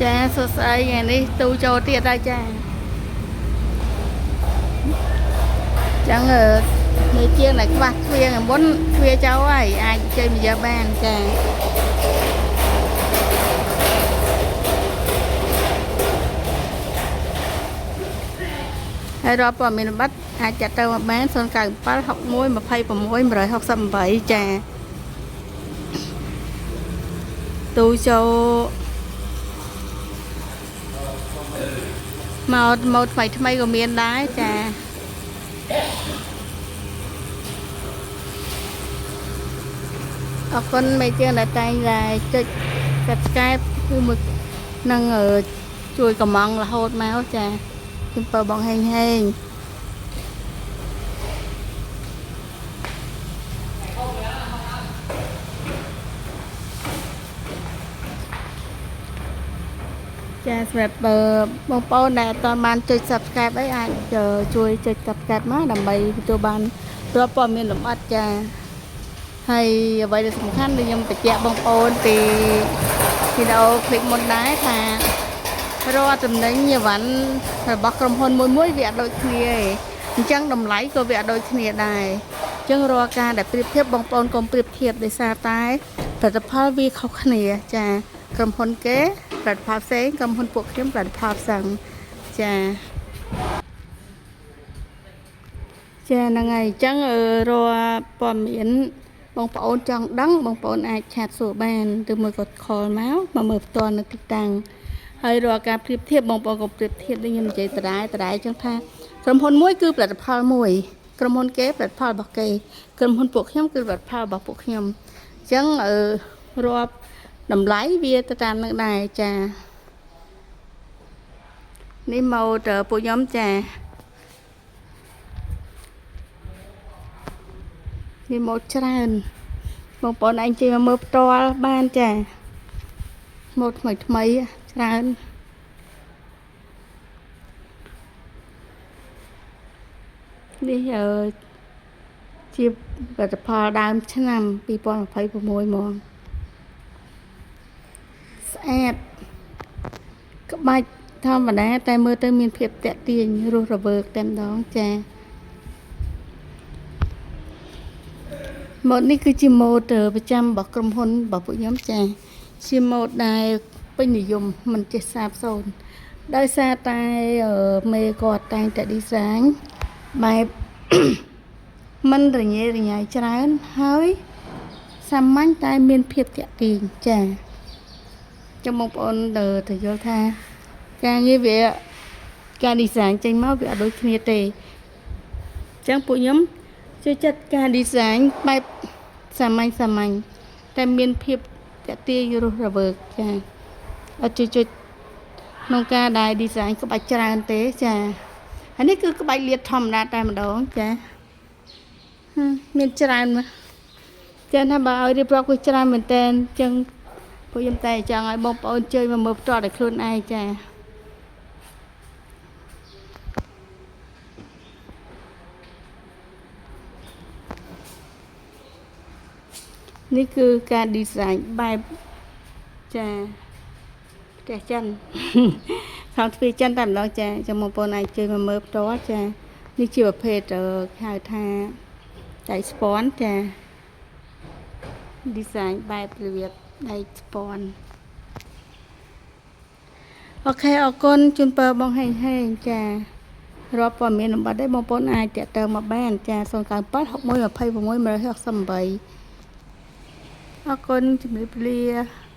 ចាសួស្តីថ្ងៃនេះទូចូលទៀតហើយចាចឹងអឺនៅជាងដែលខ្វះទ្វារថ្ងៃមុនទ្វារចូលហើយអាចចេញមកយកបានចាហើយរាល់ព័ត៌មានលម្អិតអាចចាត់ទៅមកបាន097 61 26 168ចាទូចូលមកមកថ្មីថ្មីក៏មានដែរចាអរគុណមេជាងដែលតែងតែចុច Subscribe គឺមួយនឹងជួយកំងរហូតមកចាជំពើបងហេងហេងចាសម្រាប់បើបងប្អូនដែលអត់ទាន់បានចុច Subscribe អីអាចជួយចុច Subscribe មកដើម្បីទទួលបានរាល់ព័ត៌មានលម្អិតចាហើយអ្វីដែលសំខាន់ដែលខ្ញុំបញ្ជាក់បងប្អូនពីវីដេអូឃ្លីបមុនដែរថារាល់តំណែងអីវ៉ាន់របស់ក្រុមហ៊ុនមួយមួយវាអត់ដូចគ្នាទេអញ្ចឹងតម្លៃក៏វាអត់ដូចគ្នាដែរអញ្ចឹងរាល់ការដែលប្រៀបធៀបបងប្អូនកុំប្រៀបធៀបដោយសារតែផលិតផលវាខុសគ្នាចាក្រុមហ៊ុនគេផលិតផលផ្សេងក្រុមហ៊ុនពួកខ្ញុំផលិតផលផ្សេងចាចាហ្នឹងហើយអញ្ចឹងរាល់ព័ត៌មានបងប្អូនចង់ដឹងបងប្អូនអាច chat សួរបានឬមួយក៏ call មកមកមើលផ្ទាល់នៅទីតាំងហើយរាល់ការប្រៀបធៀបបងប្អូនក៏ប្រៀបធៀបដូចខ្ញុំនិយាយដដែលដដែលអញ្ចឹងថាក្រុមហ៊ុនមួយគឺផលិតផលមួយក្រុមហ៊ុនគេផលិតផលរបស់គេក្រុមហ៊ុនពួកខ្ញុំគឺផលិតផលរបស់ពួកខ្ញុំអញ្ចឹងអឺរាប់តម្លៃវាទៅតាមនឹងដែរចានេះមកទៅពួកខ្ញុំចានេះមកច្រើនបងប្អូនឯងជិះមកមើលផ្ទាល់បានចាម៉ូតថ្មីថ្មីច្រើននេះអឺជាផលិតផលដើមឆ្នាំ2026ហ្មងស្អាតក្បាច់ធម្មតាតែមើលទៅមានភាពតាក់ទាញរស់រវើកតែម្ដងចាម៉ូតនេះគឺជាម៉ូតប្រចាំរបស់ក្រុមហ៊ុនរបស់ពួកខ្ញុំចាជាម៉ូតដែលពេញនិយមមិនចេះសាបសូន្យដោយសារតែមេគាត់តែងតែ design បែប មិនរញ៉េរញ៉ៃច្រើនហើយសាមញ្ញតែមានភាពតាក់ទាញចាចាំបងប្អូនទៅទៅយល់ថាការងារវាការ design ចេញមកវាអត់ដូចគ្នាទេអញ្ចឹងពួកខ្ញុំចូលចិត្តការ design បែបសាមញ្ញសាមញ្ញតែមានភាពតាក់ទាញរស់រវើកចាអត់ជួយចុចក្នុងការដែល design ក្បាច់ច្រើនទេចាហើយនេះគឺក្បាច់លាតធម្មតាតែម្ដងចាមានច្រើនមកចឹងថាបើឲ្យរៀបរាប់គឺច្រើនមែនតើអញ្ចឹងពួកខ្ញុំតែចង់ឲ្យបងប្អូនជួយមកមើលផ្ទាល់ដោយខ្លួនឯងចានេះគឺការ design បែបចាផ្ទះចិនខាងទ្វារចិនតែម្ដងចាចាំបងប្អូនអាចជួយមកមើលផ្ទាល់ចានេះជាប្រភេទគេហៅថាដៃស្ពាន់ចា design បែបរបៀបដៃស្ពាន់OK អរគុណជូនពរបងហេងហេងចារាល់ព័ត៌មានលម្អិតទេបងប្អូនអាចតាក់ទងមកបានចា097 61 26 168អរគុណជំរាបលា។